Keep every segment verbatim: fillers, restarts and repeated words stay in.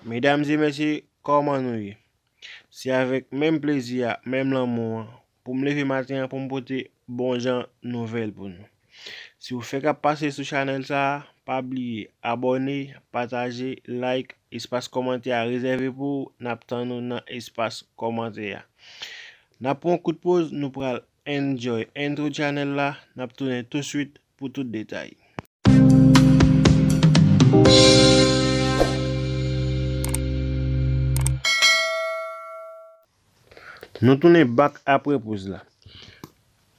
Medam e mesye, kòman nou ye? Se avèk menm plezi a, menm lanmou an, pou m leve maten an pou m pote bon jan nouvèl pou nou. Si w fèk ap pase sou chanèl sa a, pa bliye abòne, pataje, like, espas kòmantè a rezève pou ou, n ap tann ou nan espas kòmantè a. N ap pran yon kout poz, nou pral enjoy intro chanèl la, n ap tounen touswit pou tout detay. Nou tounen bak apre poz la.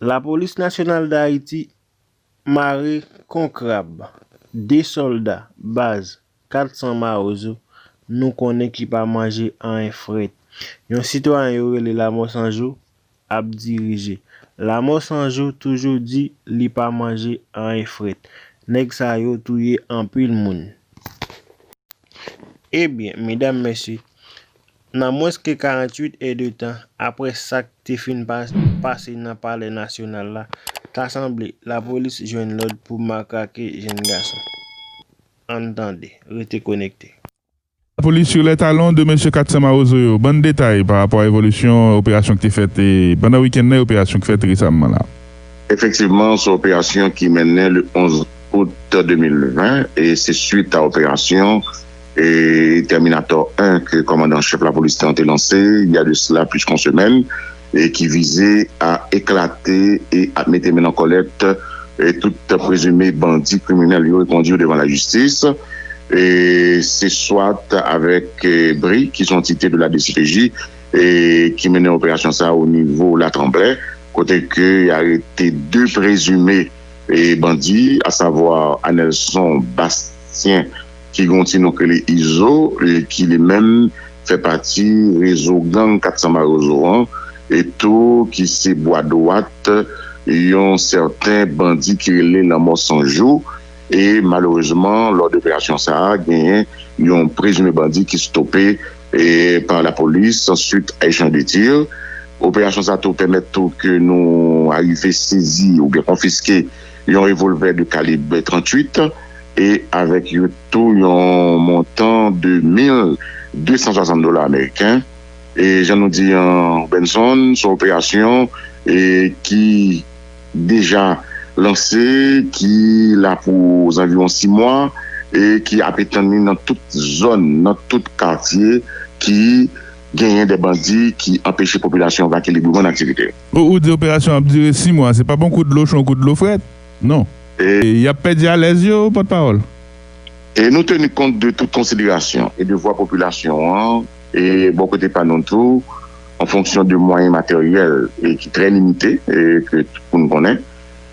Lapolis Nasyonal d Ayiti mare kon krab de sòlda baz kat san Mawozo nou konnen ki pa manje anyen frèt. Yon sitwayen yo rele Lamò Sanjou ap dirije. Lamò Sanjou toujou di li pa manje anyen frèt. Nèg sa yo touye anpil moun. Ebyen, medam, mesye, nan mwens ke karanntuit èdtan apre sa k te fin pa- pase nan Palè Nasyonal la, ta sanble lapolis jwenn lòd pou matrake jèn gason. Ann tande, rete konekte. Lapolis sur les talons de mesye kat san Mawozo yo. Ban n detay pa rapò a evolisyon operasyon ki te fèt e pandan wikenn nan, operasyon ki fèt resaman la. Efektivman, se operasyon ki mennen le onz out de mil ven e se swit a operasyon e Terminator en ke kòmandan chèf lapolis lan te lanse il y a de cela plus qu'une semaine e ki vize a eklate e a mete men nan kòlèt e tout prezime bandi kriminèl yo e kondui yo devan lajistis. E se swat avèk e bri ki se yon antite de la D C P J e ki mennen operasyon sa a o nivo Latranblè, kote ke y arete de prezime e bandi, asavwa Anelson Bastien ki gen yon ti non k rele Izo, e ki li menm fè pati rezo gang kat san Mawozo an, e tou ki se bwa dwat yon sèten bandi ki rele Lanmò San Jou, e malerezman, lò de operasyon sa a, genyen yon prezime bandi ki stope e pa lapolis, answit a echanj de tir. Operasyon sa tou pèmèt tou ke nou arive sezi oubyen konfiske yon revolvè de kalib tranntuit e avèk yo tou yon montan de mil de san swasant dola ameriken. E jan nou di an, Benson, se yon operasyon e ki deja lanse, ki la pou zanviwon sis mwa e ki ap etann li nan tout zòn, nan tout katye ki genyen de bandi ki anpeche popilasyon vake libreman nan aktivite yo. Ou, ou di operasyon ap dire sis mwa, se pa bon kout dlo cho, kout dlo frèt? Non. E y ap pèdi alèz yo, pòtpawòl? E nou teni kont de tout konsiderasyon e de vwa popilasyon an, e bò kote pa nou tou, an fonksyon de mwayen materyèl e ki trè limite, e ke tout moun konnen,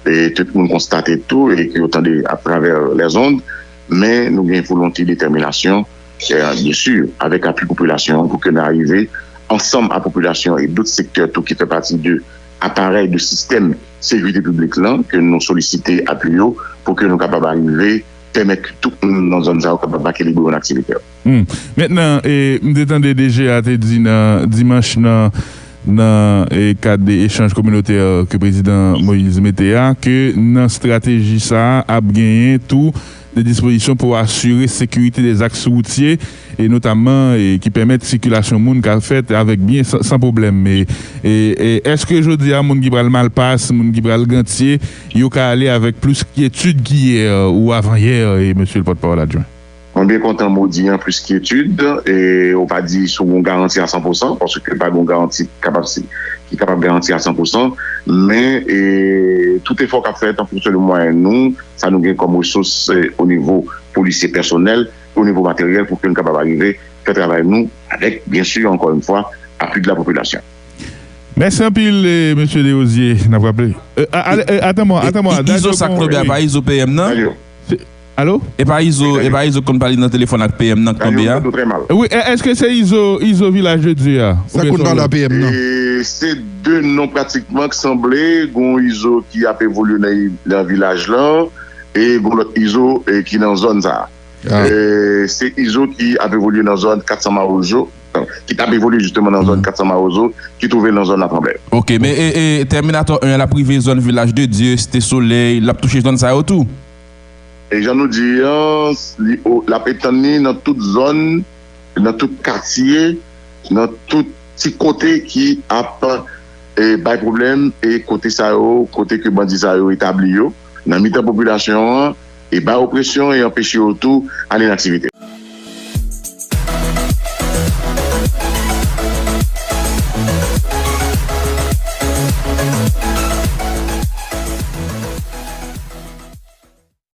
e tout moun konstate tou, e ke yo tande atravè lèzond, men nou gen volonte, detèminasyon, e, byen si, avèk apui popilasyon an, pou ke nou arive, ansanm a popilasyon e dòt sektè tou ki fè pati de aparèy, de sistèm sekirite piblik lan, ke nou solisite apui yo, pou ke nou kapab arive pèmèt ke tout moun nan zòn sa yo kapab vake libreman aktivite yo. Hmm. Mentnan, e, m te tande D G a te di nan dimanch nan, nan, e, kad de echanj kominotè ke prezidan Moïse mete a, ke nan estrateji sa a ap genyen tou de dispozisyon pou asire sekirite de zaks woutye, e notamman, e, ki pèmèt sikilasyon moun ka fèt avèk byen san, san pwoblèm. E, e, e èske jodi a moun ki pral Malpas, moun ki pral Gantye, yo ka ale avèk plis kyetid ki yè ou avan yè, e, mesye le pòtpawòl adjwen? Mwen byen kontan m ou di an, plis kyetid, e ou pa di si w gen yon garanti a san pou san, paske pa gen yon garanti ki kapab, ki kapab garanti a san pou san, men, e, tout efò k ap fèt an fonksyon de mwayen nou, sa nou gen kòm resous, e, o nivo polisye pèsonèl, o nivo materyèl, pou ke nou kapab arive fè travay nou avèk, byen si, ankò yon fwa, apui de la popilasyon. Mèsi anpil, e, mesye Desrosiers, n ap raple. E, a, ale, e, atann mwen, atann mwen, Izo sa k tonbe a, pa Izo P M nan? Alo? Se, alo? E pa Izo, e pa Izo k konn pale nan telefòn ak P M nan k tonbe a? Wi, e, èske se Izo, Izo Vilaj de Dye a? Sa k konn pale a P M nan? E, se de non pratikman k sanble, gon Izo ki ap evolye nan, nan vilaj lan, e gon lòt Izo, e, ki nan zòn sa a. E, se Izo ki ap evolye nan zòn kat san Mawozo, ki t ap evolye jisteman nan zòn kat san Mawozo, ki twouve l nan zòn Latranblè. Ok, men e, e, Terminator en an, l ap rive zòn Vilaj de Dye, Site Solèy, l ap touche zòn sa yo tou? E jan nou di an, li, o, l ap etann li nan tout zòn nan tout katye, nan tout ti kote ki ap e, bay pwoblèm, e kote sa yo, kote ke bandi sa yo etabli yo, nan mitan popilasyon an, e bay opresyon e anpeche yo tou ale nan aktivite.